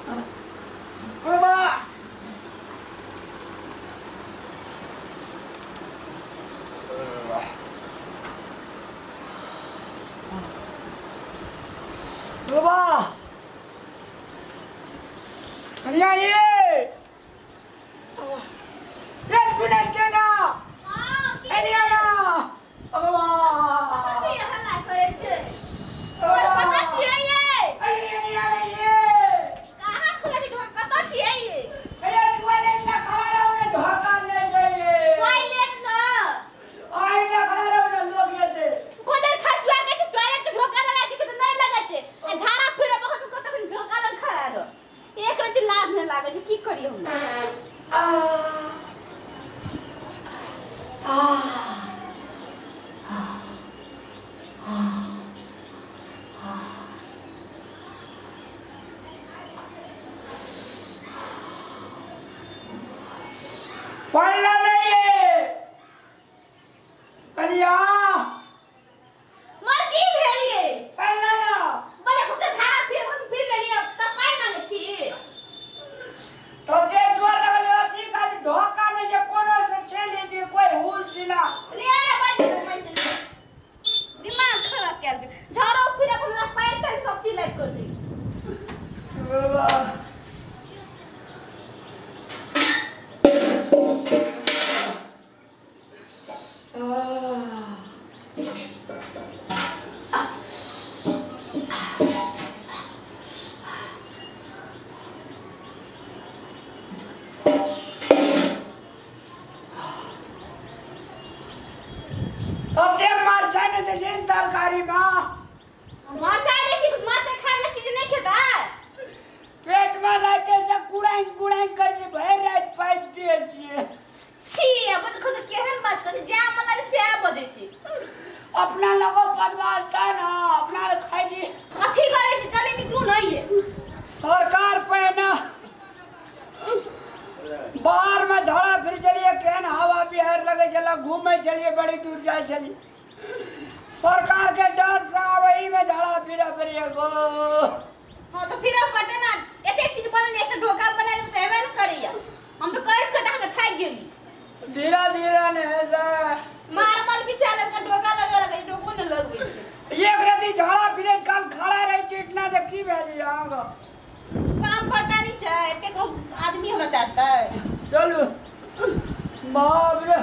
बाबा बाबा कनिया ये ये सुनै छै ना हां कनिया ना बाबा कथी हल्ला करै छै और कतऽ छियै ये अरे कनिया ये कहाँ खुला छै ढोका कतऽ छियै ये अरे टॉयलेट ना खड़ा रहो ने ढोका ले जाइए टॉयलेट ना आई ना खड़ा रहो ने लोग येते गोदर खसुआ के छै टॉयलेट के ढोका लगा के तऽ नहीं लगते आ झाड़ा फिरे बहुत कतऽ ढोका लग खड़ा रहो एक रति लाज नहीं लागे छै की करियै हम आ आ पढ़ला नहीं है कनिया मर की भेलिए पढ़ला ना बड़े गुस्से झाड़ा फिर हम फिर लेलिए तब पानि मांगे छी तो ते जोर लगल अथी खाली ढोका नहीं जे कोनो से चलि जे कोई हुल सिला ले आ बैठ बैठ दिमाग खराब कर दे झाड़ो फिर हमरा पैर तक सब चीज लाग कर दे बाबा तरकारी मां मरचाई दै छी मरचाई खाय वाला चीज नहीं खेबै पेट में राते से कुड़ाई कुड़ाई कर भरि रात पाइप दे छियै छी अब देखो से केहन बात करै छी जा मन लागे से बजै छी अपना लगो पदवास्ता ना अपना खाइ छी कथी करै छी चले निकलू नहीं ये सरकार पहिने बाहर में झड़ा फिर चलिए केहन हवा बिहार लगे छला घूमे चलिए बड़ी दूर जाय छलिए सरकार के डर से आवे में झड़ा फिरा फिर गो हां तो फिर पड़ते ना एते चीज बनल एक ढोका बनाइल त हेबे न करैया हम तो कहैत कहैत अहाँके थाकि गेली धीरे धीरे ने हेतै मार मार बिचारल के ढोका लगा लगा ढोको न लगबै छै एक राति झड़ा फिरे काल खड़ा रहे छै इतना त की भेल अहाँके काम पड़ता नहीं छै एते को आदमी हमरा चाटतै चलू बाप रे।